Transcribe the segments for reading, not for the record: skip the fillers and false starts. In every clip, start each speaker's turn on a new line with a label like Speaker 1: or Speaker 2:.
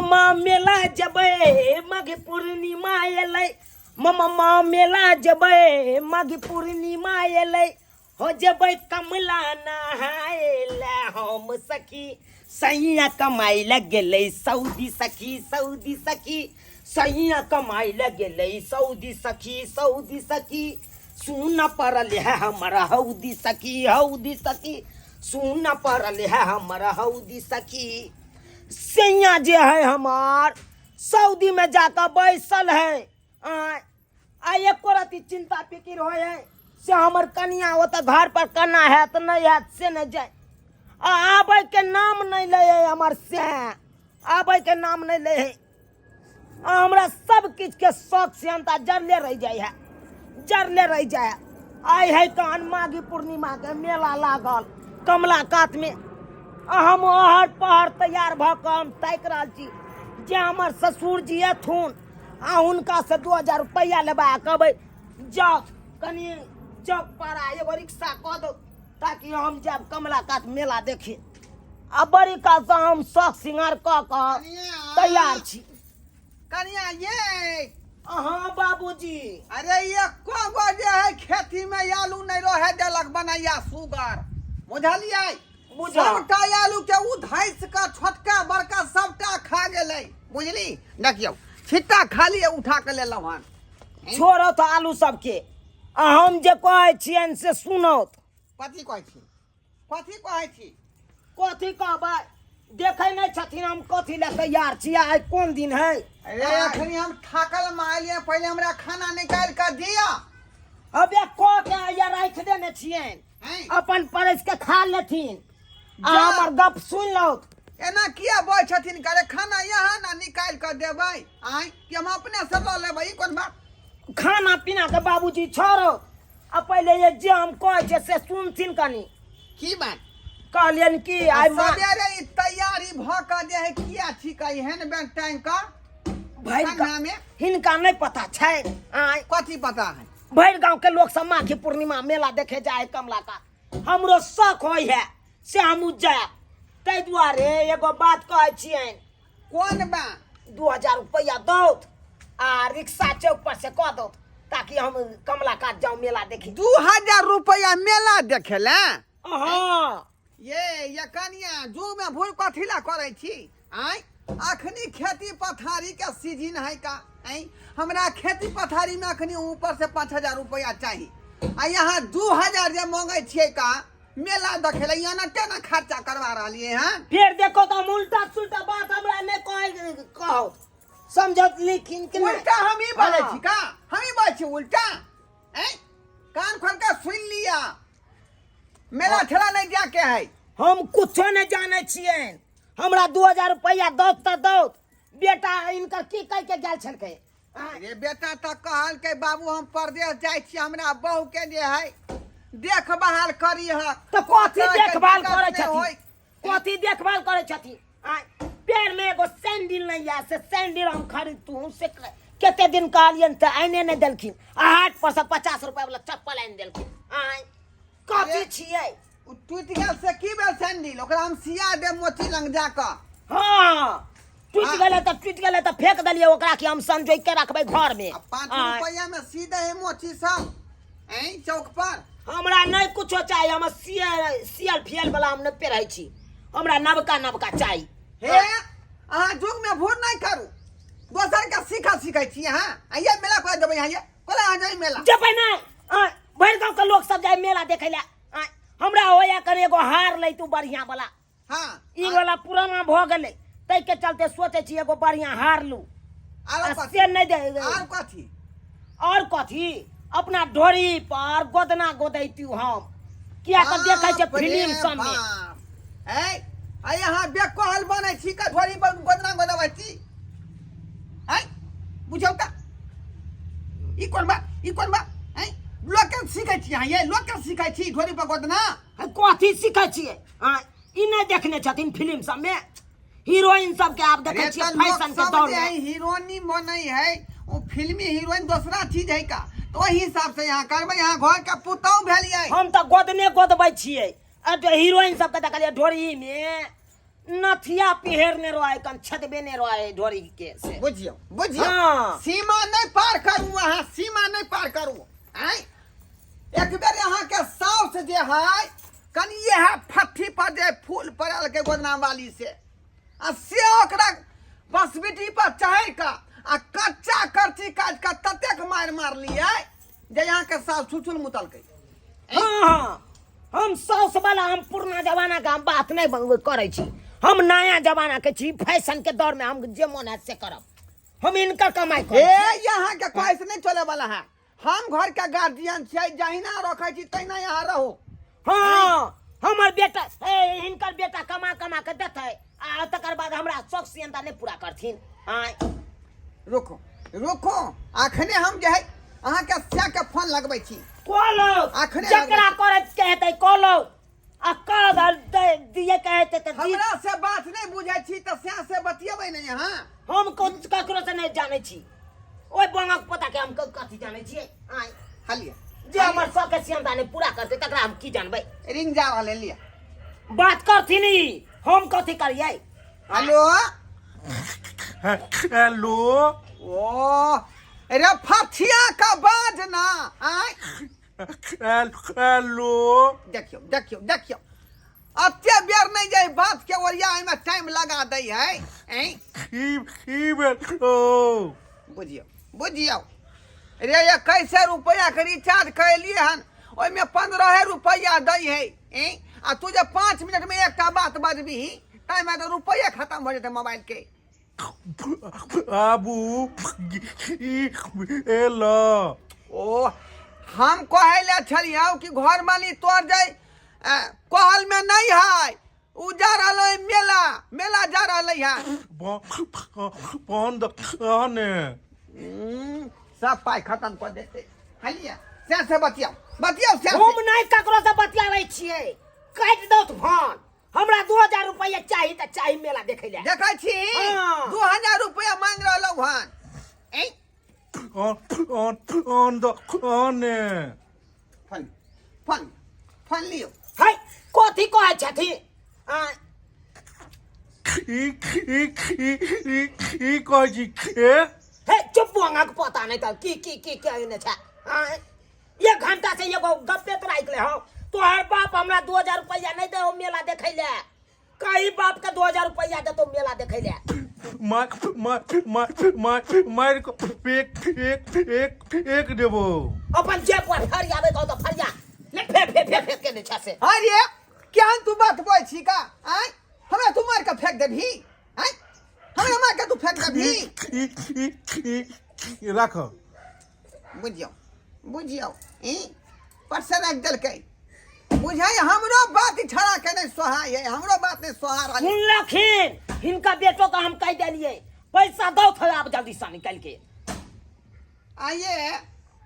Speaker 1: माँ मेला जबै माघ पूर्णिमा एलै, ममा माँ मेला जबै माघ पूर्णिमा एलै, हो जबै कमला नहाय हम सखी, सैया कमाइ लए गेलै सऊदी सखी, सऊदी सखी, सैया कमाइ लए गेलै सऊदी सखी, सऊदी सखी, सुन पड़ल है हमर हौदी सखी, हौदी सखी, सुन पड़ल है हमर हौदी सखी। सैया जे है हमार सऊदी में जाकर बैसल है, आय आ एको रति चिंता फिकिर होय है से हमर कनिया ओतऽ घर पर केना हैत नहि हैत से नहि जाय, आ आबै के नाम नहि लै है हमर, से आबै के नाम नहि लै है। आ हमरा सब किछु के शौक सेहनता जरले रहि जाइ है, जरले रहि जाइ है। आइ है तहन माघी पूर्णिमा के मेला लागल कमला कात में, आ हम ओहर पहर तैयार भऽ कऽ हम ताकि रहल छी जे हमर ससुर जी एथुन आ हुनका से 2000 रुपैआ लेबा आ कहबै जाउ कनि चौक पर आ एगो रिक्शा कऽ दो ताकि हम जायब कमला कात मेला देखे। आ बड़ी काल से हम शौक सिंगार कऽ कऽ तैयार छी।
Speaker 2: कनिया ये
Speaker 1: अहाँ बाबूजी।
Speaker 2: अरे एको गो जे है खेती में आलू नहीं रहे देलक बनैया सुगर, बुझलियै?
Speaker 1: बुझल।
Speaker 2: सबटा आलू के उ धैस के छोटका बड़का सबटा खा गेलै, बुझली? देखियौ छिट्टा खाली उठा के लेलहुँ हन।
Speaker 1: छोड़ो तो आलू सबके, आ हम जे कहै छियनि से सुनौत।
Speaker 2: कथी कहै छी? कथी कहै छी?
Speaker 1: कथी कहबै, देखै नहि छथिन हम कथी लए तैयार छी, आइ कोन दिन है?
Speaker 2: अरे अखनी हम थाकल मारलियै, पहिले हमरा खाना निकालि कऽ दिअ।
Speaker 1: अबे कऽ के आइया राखि देने छियनि,
Speaker 2: हैं?
Speaker 1: अपन परसि के खा लेथिन आ
Speaker 2: जा।
Speaker 1: हमर गप सुनि लौथ।
Speaker 2: एना किया बजै छथिन? करे खाना यहाँ ना निकालि कऽ देबै आँय कि हम अपने से लऽ लेबै? ई कोन बात?
Speaker 1: खाना पीना के बाबूजी छोड़ो, आ पहिले ये जे हम कहै छियै से सुनथिन कनि।
Speaker 2: की बात?
Speaker 1: कहलियनि कि आइ माँ
Speaker 2: सवेरे ई तैयारी भऽ कऽ जे है किया छी कऽ एहन बेर टाइम कऽ
Speaker 1: भरि गाँव
Speaker 2: ठंडा में?
Speaker 1: हिनका नहि पता छै। आँय
Speaker 2: कथी पता है?
Speaker 1: भरि गाँव के लोग सब माघी पूर्णिमा मेला देखे जाए कमला का, हमरो शौक होइ है से हमहूँ जायब, ताहि दुआरे एगो बात कहै छियनि।
Speaker 2: कोन बात?
Speaker 1: 2000 रुपया दौत आ रिक्शा चौक पर से कऽ दौत ताकि हम कमला कात जाऊं मेला देखी।
Speaker 2: 2000 रुपया मेला देखे ला?
Speaker 1: हाँ।
Speaker 2: ये कनिया जू में भूल कथी ला करै छी? आँय अखनी खेती पथारी के सीजन है का? आँय हमरा खेती पथारी में अखनी ऊपर से 5000 रुपया चाही, आ यहाँ 2000 जे मांगे छियै का मेला देखे ला, यहाँ केना खर्चा करवा रहलियै हन?
Speaker 1: फिर देखो तो हम उल्टा सुल्टा बात हमरा नहीं कहे कहो, समझत लिखिन के नहीं।
Speaker 2: उल्टा हम ही बोले
Speaker 1: हाँ।
Speaker 2: छी का? हम ही बोले छी उल्टा? ऐं कान खोल के सुन लिया, मेला ठेला नहीं जाके है।
Speaker 1: हम कुछो नहीं जाने छियनि, हमरा 2000 रुपया दौत तऽ दौत। बेटा इनकर की कह के गेल छलकै?
Speaker 2: अरे बेटा तऽ कहलकै बाबू हम परदेश जाइ छी, हमरा बहू के जे है देखभाल करीहक।
Speaker 1: तऽ कथी
Speaker 2: कोइ तरहके
Speaker 1: देखभाल
Speaker 2: दिक्कत
Speaker 1: करै
Speaker 2: नहि
Speaker 1: छथिन?
Speaker 2: होय।
Speaker 1: कथी देखभाल करै छथिन? आँय, पैर में एगो सैंडल नहीं है, से सैंडल हम खरीदतू से कते दिन कहलियनि तऽ आने नहि देलखिन, आ हाट पर से 50 रुपया वाला चप्पल आनि देलखिन। आँय कथी
Speaker 2: अरे,
Speaker 1: छियै?
Speaker 2: ओ टूटि गेल से की भेल सैंडल? ओकरा हम सिया देब मोची लग जाकऽ।
Speaker 1: हाँ टूटि
Speaker 2: हाँ।
Speaker 1: गेलै तऽ टूटि गेलै तऽ फेंक देलियै ओकरा कि हम संजोगि के रखबै घर में।
Speaker 2: आ 5
Speaker 1: आँय।
Speaker 2: रुपया में सी दे है मोची सब ऐं चौक पर।
Speaker 1: हमरा नहि कुछो चाही, हम सियल सियल फियल वाला हम नहि पेरहै छी, हमरा नवका नवका चाही।
Speaker 2: हे अहाँ जुग में भूर नहीं करू, दोसर के सीखा सीखै छी अहाँ। आइए मेला कोला जेबै अहाँ? ये कोला अहाँ जाई मेला?
Speaker 1: जेबै नहि। आँय, भरि गाँव के लोक सब जाय मेला देखै लए। आँय, हमरा होया करे एगो हार लैतू बढ़िया वाला।
Speaker 2: हाँ।
Speaker 1: ई वाला पुराना भऽ गेलै ताहि के चलते सोचै छी एगो बढ़िया हार लू।
Speaker 2: आरो
Speaker 1: आ
Speaker 2: कथी?
Speaker 1: से नहि दे।
Speaker 2: आर कथी?
Speaker 1: और कथी, अपना ढोरी पर गोदना गोदैतू हम, किया तऽ देखै छै
Speaker 2: बाप रे
Speaker 1: फिल्म सब में।
Speaker 2: बाप। ऐ, आ यहाँ बेकोहल बनै छी का ढोरी पर गोदना गोदबै छी? ऐ, बुझौ का? ई कोन बात? ई कोन बात? ऐ, लोक के सीखै छी अहाँ ये? लोक के सीखै छी ढोरी पर गोदना?
Speaker 1: है, कथी सीखै छियै? आँय, ई नहि देखने छथिन फिल्म सब में हीरोइन सबके? आब देखै
Speaker 2: अरे
Speaker 1: छियै
Speaker 2: तऽ लोक
Speaker 1: फैशन के
Speaker 2: सब
Speaker 1: दौर
Speaker 2: जे
Speaker 1: में
Speaker 2: है हीरोइनी बनै है, ओ फिल्मी हीरोइन दोसरा चीज है का, तो ओहि हिसाब से यहाँ करबै। यहाँ घर के पुतहु भेलियै।
Speaker 1: हम तऽ गोदने गोदबै छियै। आ जे हीरोइन सबके देखलियै ढोरी में नथिया पिहेरने रहे कन छदबेने रहे ढोरी के से।
Speaker 2: बुझियौ बुझियौ।
Speaker 1: हाँ।
Speaker 2: सीमा नहि पार करू अहाँ, सीमा नहि पार करू। आँय, एक बेर अहाँके साउस जे है कनि इएह फट्ठी पर जे फूल पड़ल के गोदना वाली से आ से ओकरा बसबिटी पर चढ़ि कऽ आ कच्चा करची काटि कऽ ततेक मारि मारलियै जे अहाँके साउस छुछुल मुतलकै।
Speaker 1: हाँ हाँ, हम साउस वाला, हम पुरना जमाना के हम बात नहीं करै छी, हम नया जमाना के छी, फैशन के दौर में हम जे मन है से करब, हम इनकर कमाई करै
Speaker 2: ए
Speaker 1: छी।
Speaker 2: यहाँ के कोई से नहीं चले वाला है, हम घर के गार्जियन छियै, जहिना रखै छी तहिना यहाँ रहो।
Speaker 1: हाँ, हमर बेटा ए हिनकर बेटा कमा कमा के देतै आ तकर बाद हमरा शौक सियंता नहीं पूरा करथिन। आय
Speaker 2: रुको रुको, अखने हम जे है अहाँ के स्या के फोन लगबै छी।
Speaker 1: कहलो
Speaker 2: अखने
Speaker 1: जकरा
Speaker 2: लगबै छी।
Speaker 1: करत के हेतै कहलो आ कह दिए के हेतै तऽ दी।
Speaker 2: हमरा से बात नहीं बुझै छी तऽ स्या से बतियेबै नहीं अहाँ।
Speaker 1: हम कोन ककरो से नहीं जानै छी, ओहि बंगक पता के हम कथी जानै छियै। आय
Speaker 2: हलिए
Speaker 1: जे हमर शौक के सियंता नहीं पूरा करतै तकरा हम की जानबै।
Speaker 2: रिंग जा रहल है, लिअ
Speaker 1: बात करथिन ई, हम कथी करियै।
Speaker 2: Hello
Speaker 3: hello.
Speaker 2: ओ रे फथिया का बाज ना। आय
Speaker 3: हेलो।
Speaker 2: देखियो देखियो देखियो, अते बेर नहीं जाए बात के ओरिया में टाइम लगा दै है। ऐं
Speaker 3: की भेल? ओ
Speaker 2: बुझियो बुझियो रे, ये कैसे रुपया के रिचार्ज कैलिए हन, ओहिमे 15 रुपया दै है। ऐं आ तू जे 5 मिनट में एकटा बात बजबही ताहिमे तऽ रुपया खत्म हो जेतै मोबाइल के।
Speaker 3: बाबू ई एल
Speaker 2: ओ हम कहै ले छलियौ कि घर माली तोर जाय कहल में नहीं है, उ जा रहल है मेला, मेला जा रहल है।
Speaker 3: बंद ने
Speaker 2: सब पाई खत्म कर देते। हलिया से से बतियाओ बतियाओ से।
Speaker 1: हम नहीं ककरो से बतियाबै छियै, काटि दौ फोन, हमरा 2000 रुपया चाही तऽ चाही मेला देखै ले।
Speaker 2: देखै छी
Speaker 1: हाँ।
Speaker 2: 2000 रुपया मांग रहलौ हन। ऐं
Speaker 3: ऑन ऑन ऑन द ने
Speaker 2: फोन फोन फोन लियो।
Speaker 1: है कथी कहै छथिन? आँय,
Speaker 3: ई ई ई ई ई कहै छी ए
Speaker 1: हे चुप, अहाँके पता नहीं तऽ की की की कहने छै। आँय, एक घंटा से एगो गप्पे तोरा ले हौ, तोहर बाप हमरा 2000 रुपया नहीं दे मेला देखै ले, कही बाप के 2000 रुपया देतो मेला देखै ले।
Speaker 3: मार मार मार मार मार के एक एक एक एक देबो।
Speaker 1: अपन जेब पर फरियाबै कहू तऽ फरिया ले, फे फे फे फे के छै से।
Speaker 2: अरे केहन तू बात बोल छी का? आँय हमरा तू मार के फेंक देबही? आँय हमरा मार के तू फेंक देबही?
Speaker 3: ई ई ई राख।
Speaker 2: बुझियौ बुझियौ, ई पर से राखि देलकै। बुझाइ हमरो बात छड़ा के नहीं सोहाय है, हमरो बात नहीं सोहा रहल।
Speaker 1: सुनलखिन हिनका बेटो के हम कहि देलियै पैसा दौ थोड़ा आब जल्दी से निकालि के।
Speaker 2: आइए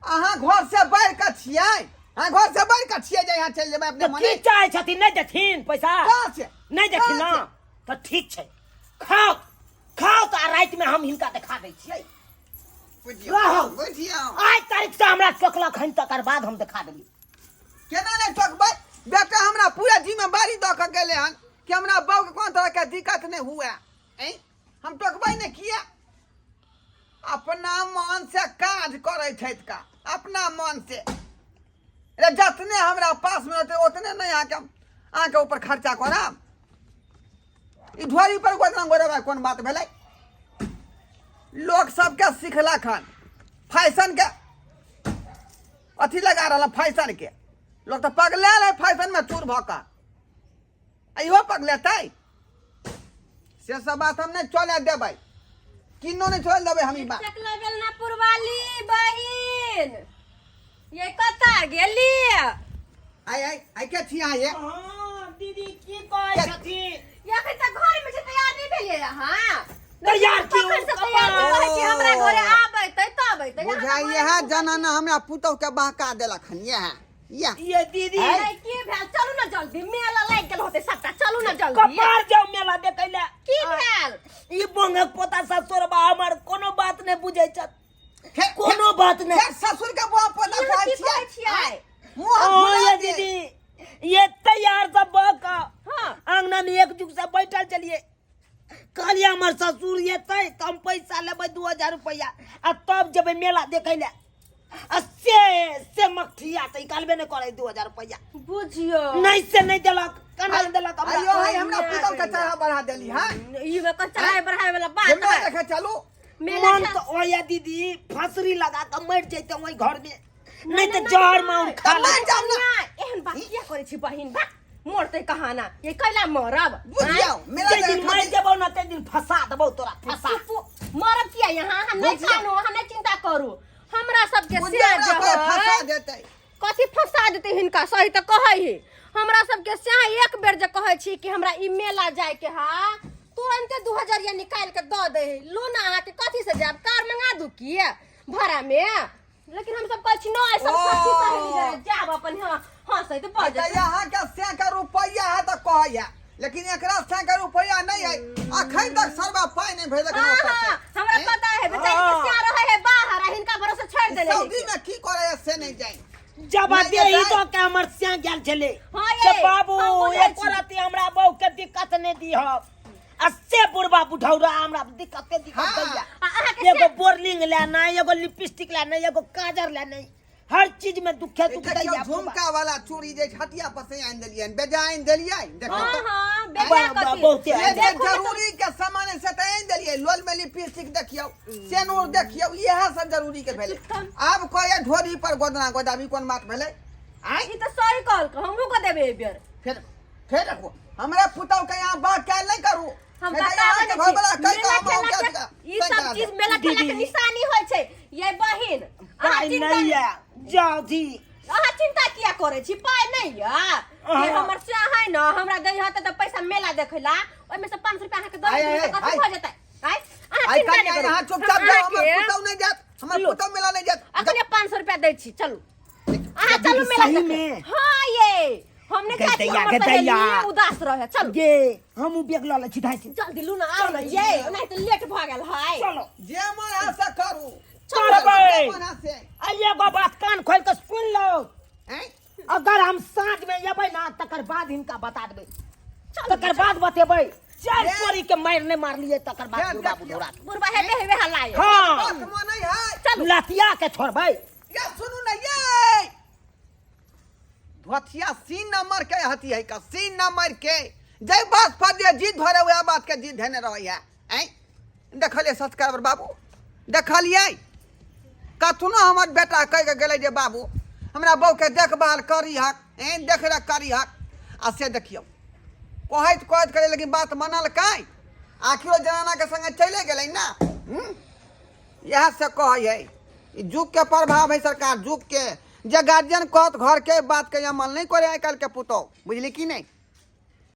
Speaker 2: अहाँ घर से बढ़ के छियै, अहाँ घर से बढ़ के छियै जे यहाँ चलि जेबै अपने
Speaker 1: तऽ
Speaker 2: मने।
Speaker 1: की चाहै छथिन? नहि देथिन पैसा?
Speaker 2: कहाँ से?
Speaker 1: नहि देथिन ना
Speaker 2: कहाँ से?
Speaker 1: तऽ ठीक छै, खाओ खाओ तऽ रातिमे हम हिनका देखा दै छियै।
Speaker 2: बुझियौ
Speaker 1: रहू।
Speaker 2: बुझियौ,
Speaker 1: आज तारीख से हमरा टोकलक हन तकर बाद हम देखा देलियै।
Speaker 2: केना नहि टोकबै बेटा, हमरा पूरा जिम्मेवारी दऽ कऽ गेलै हन कि हमरा बहू के कोनो तरह के दिक्कत नहि हुए। ऐं हम टोकबै नहि किया? अपना मन से काज करै छथि का, अपना मन से। रे जतने हमरा पास में रहतै ओतने नहि अहाँके ऊपर खर्चा करब। ई ढोरी पर गोदना गोरेबै कोन बात भेलै? लोक सबके सिखलक हन फैशन के अथी लगा रहल, फैशन के लोक तऽ पगलायल है फैशन में चूर भऽ कऽ, आ इहो पगलेतै? से सब बात हम नहि चलए देबै, किन्नो नहि चलए देबै हम ई बात।
Speaker 4: चकला बेलना पुरवाली बहिन, ये कतऽ गेली?
Speaker 2: आइ आइ आइ के छी अहाँ ये?
Speaker 1: हाँ दीदी की कहै छथिन?
Speaker 4: ये अखन तक घर में छै, तैयार नहि भेलियै अहाँ?
Speaker 1: तैयार की
Speaker 4: कखन से तैयार छै, कहै छी हमरा घरे आबै तब अयतै।
Speaker 2: बुझाइ इएह जनाना हमरा पुतहु के बहका देलक हन, इएह इएह।
Speaker 1: ये दीदी
Speaker 4: अरे की भेल? चलू ना जल्दी, मेला लागि गेल होतै सबटा, चलू ना जल्दी।
Speaker 1: कपार जाओ मेला देखै ले।
Speaker 4: की भेल?
Speaker 1: ई बंगक पोता ससुरबा हमर कोनो बात नहि बुझै छथि,
Speaker 2: कोनो
Speaker 1: बात नहि।
Speaker 2: फेर ससुर के बुआ पोता
Speaker 4: यहाँ
Speaker 2: कहै
Speaker 4: की
Speaker 2: छियै?
Speaker 4: कहै छियै?
Speaker 2: मुँह
Speaker 1: ओ
Speaker 2: फुला
Speaker 1: ये
Speaker 2: दे।
Speaker 1: दीदी, ये तैयार सब भऽ कऽ
Speaker 4: हाँ।
Speaker 1: आंगना में एक जुग से बैठल चलिए। हम पैसा लेबै 2000 रुपैआ आ तब जेबै मेला देखै लए। आ से मकठिया से निकालबे नहि करै 2000 रुपैआ।
Speaker 4: बुझियो
Speaker 1: नहि से नहि देलक, केना देलक हमरा?
Speaker 2: आइयो है हमरा पुतौ के चढ़ा बढ़ा देली है।
Speaker 4: ई में को चढ़ाई बढ़ाए वाला
Speaker 2: जे
Speaker 4: बात
Speaker 2: मेला
Speaker 4: है।
Speaker 2: देखे चलू।
Speaker 4: मेला
Speaker 1: मन तो ओया दीदी फसरी लगा के मर जैते ओहि घर में, नहीं तो
Speaker 4: नहि,
Speaker 1: जहर माउर खा
Speaker 2: तऽ
Speaker 1: ले।
Speaker 2: मरि जाउ ना।
Speaker 4: कनिया, एहन बात किया करै छी बहिन? बा मरते कहाना ये कैला मरब?
Speaker 2: बुझियौ मेला
Speaker 1: जे दिन
Speaker 2: देखे
Speaker 1: मर
Speaker 2: खातिर।
Speaker 1: जेबौ ना ते दिन फंसा देबौ तोरा, फंसा।
Speaker 4: मरब किया यहाँ? हम नहीं
Speaker 2: बुझियौ।
Speaker 4: कानू, हम नहीं चिंता करू। हमरा सबके
Speaker 2: बुझियौ
Speaker 4: से
Speaker 2: हमरा कोई फंसा
Speaker 4: जे
Speaker 2: देतै।
Speaker 4: कथी फंसा देतै हिनका? सही तऽ कहै है। हमरा सबके से एक बेर जे कहै छी कि हमरा ई मेला जाय के हा, तुरंते 2000 या निकालि के दऽ दै है। लो ना, अहाँके कथी से जायब? कार मंगा दू की भाड़ा में? लेकिन हम सब कहै छी नहि, सब सखी सहेली जरे जायब अपन। हाँ हाँ, सही तऽ
Speaker 2: तऽ
Speaker 4: बजै।
Speaker 2: अहाँके से के रुपैआ है तऽ कहैया, लेकिन एकरा से के रुपैआ नहीं है। अखन तक सरबा पाइ नहीं भेजलक।
Speaker 4: हाँ हाँ, हमरा पता है, बेचारी के सिया रहे है बाहर आ हिनका भरोसे छोड़ देने है।
Speaker 2: सऊदी में की करे है से नहीं जाए।
Speaker 1: जब
Speaker 2: नहि
Speaker 1: देही
Speaker 2: जे
Speaker 1: तो के हमर सिया गेल छलै।
Speaker 4: हाँ
Speaker 1: से
Speaker 4: ये,
Speaker 1: बाबू
Speaker 4: हम बुझै
Speaker 1: एको
Speaker 4: छी।
Speaker 1: राति हमरा बहू के दिक्कत नहि दीह। आ से बुढ़बा बुढ़ौरा हमरा दिक्कते दिक्कत
Speaker 2: हाँ।
Speaker 1: दैया।
Speaker 4: आ अहाँके
Speaker 1: एगो बोरलिंग ले नहि, एगो लिपस्टिक ले नहि, एगो काजर ले नहि, हर चीज में दुखे दुख
Speaker 2: देखियौ
Speaker 1: दैया बुढ़बा।
Speaker 2: झुमका वाला चूड़ी जे छतिया पर से आनि देलियै, बेजा आनि देलियै। देखियौ
Speaker 4: हाँ
Speaker 2: तऽ।
Speaker 4: हाँ, बेटा
Speaker 1: बा-
Speaker 4: कथी
Speaker 1: बहुते
Speaker 2: जे
Speaker 1: आनि
Speaker 2: जे
Speaker 4: देखू ने।
Speaker 2: जरूरी के सामान से तऽ आनि देलियै। लोल में लिपस्टिक देखियौ, सेनूर देखियौ, इएह सब जरूरी के भेलै। आब कहैया ढोरी पर गोदना गोदाबी, कोन बात भेलै? आँय?
Speaker 4: ई तऽ सही कहलकै, हमहूँ कऽ देबै एहि बेर।
Speaker 2: फेर फेर रखो हमरा पुतहु के यहाँ बात काल्हि नहीं करू।
Speaker 4: हम
Speaker 2: नहीं तऽ
Speaker 4: बताबै
Speaker 2: अहाँके
Speaker 4: नहि छी।
Speaker 2: घरवला कहि
Speaker 4: मेला
Speaker 2: कऽ हम
Speaker 4: ठेला
Speaker 2: अहाँके
Speaker 4: के ई
Speaker 2: सही
Speaker 4: सब
Speaker 2: करा
Speaker 4: चीज
Speaker 2: देब।
Speaker 4: मेला ठेला के
Speaker 1: दीदी।
Speaker 4: निशानी होइ छै ये बहिन। अहाँ
Speaker 1: पाइ
Speaker 4: चिंता
Speaker 1: नहि यऽ, जाउ दी।
Speaker 4: अहाँ चिंता किया करै छी? पाइ नहि यऽ
Speaker 1: हाँ।
Speaker 4: जे हमर से है न, हमरा दै हते तऽ पैसा मेला देखै ला, ओहिमे से 500 रुपया अहाँके दऽ
Speaker 2: आइ,
Speaker 4: देबै
Speaker 2: आइ,
Speaker 4: तऽ कथी
Speaker 2: आइ।
Speaker 4: भऽ जेतै? आइ अहाँ
Speaker 2: आइ
Speaker 4: चिंता
Speaker 2: कनिया
Speaker 4: नहि करू।
Speaker 2: यहाँ चुपचाप
Speaker 4: हम
Speaker 2: जाउ, हमर
Speaker 4: अहाँके
Speaker 2: पुतहु नहीं जायत, हमर पुतहु मेला नहीं जायत।
Speaker 4: अखने 500 रुपया दै छी, चलू अहाँ,
Speaker 1: दीदी,
Speaker 4: चलू मेला
Speaker 1: सही
Speaker 4: देखे।
Speaker 1: में?
Speaker 4: हाँ ये हम नहि चाहै छी
Speaker 1: गैदैया,
Speaker 4: हमर
Speaker 1: गैदैया।
Speaker 4: सहेली उदास रहे। चलू।
Speaker 1: गे हमहूँ बैग लऽ लै छी, धाइ छी।
Speaker 4: जल्दी लू ना, आउ ना ये, नहीं तऽ लेट भऽ गेल है।
Speaker 1: चलो।
Speaker 2: जे मन है से करू।
Speaker 1: करबै।
Speaker 2: जे मन है से।
Speaker 1: आ एगो बात कान खोलि कऽ सुनि लौ।
Speaker 2: आँय?
Speaker 1: अगर हम साँझ में एबै ना तकर बाद हिनका बता देबै, तकर बाद बतेबै। चारि
Speaker 2: ये।
Speaker 1: चोरी के मारि नहि मारलियै तकर बाद
Speaker 2: ये
Speaker 1: बुढ़बा
Speaker 2: देखियौ।
Speaker 1: बुढ़ौरा के।
Speaker 4: बुढ़बा हेबे हेबे हल्ला ये।
Speaker 1: हाँ।
Speaker 2: बात मन नहीं है।
Speaker 4: चलू।
Speaker 1: लतिया के छोड़बै।
Speaker 2: ये सुनू ना, ये धोथिया सीन नंबर के हती है का सीन नंबर के जय बात पर जे जीत धरे वएह बात के जीत धेने रहै है। आँय देखलियै सब्सक्राइबर बाबू, देखलियै कथनो हमर बेटा कहि के गेलै जे बाबू हमरा बहू के देखभाल करी हक, एँ देखरेख करी हक। आ से देखियौ कहैत कहैत करै, लेकिन बात मनलकै, आखिरो जनाना के संगे चले गेलै ना। इएह से कहै है, ई युग के प्रभाव है सरकार, युग के जे गार्जियन कहत घर के बात के अमल नहीं करे आइ काल्हि के पुतोह, बुझली कि नहीं?